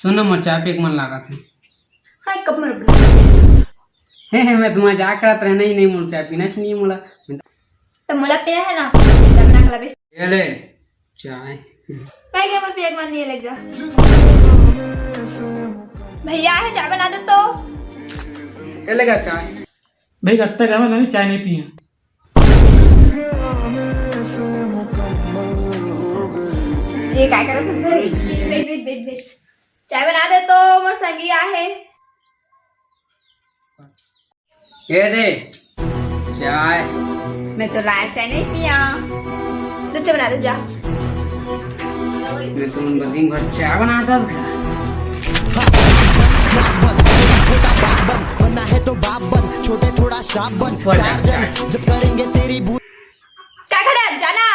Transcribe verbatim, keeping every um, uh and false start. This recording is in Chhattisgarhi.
सुन ना, मोर चाय पी के मन लागत हे। हाँ, एक कप में रख। हे, हे, मैं तो मजाक करत रहें, नहीं, नहीं, मोर चाय पीना च नहीं हे मोला। त मोला पीना हे ना, चाय बना के लाबे। ये ले, चाय। मैं क्या, मैं पिए के मन नहीं हे, लेके जा। भैया हे, चाय बना दे तो। ये ले गा चाय। भाई, कब तक हमें, मैंने चाय नहीं पी है। ये काय करत हस भाई? Wait, wait, wait, wait. चाय बना दे तो, मोर संगी आहे। ये दे चाय। मैं तो लाल चाय नहीं पिया। तो चाय बना दे जा। मैं तो दिन भर चाय बनाता था। बनना है तो बाप बन, छोटे थोड़ा श्राप बन। चार जन जब करेंगे तेरी बू- काय खड़ा है? जाना।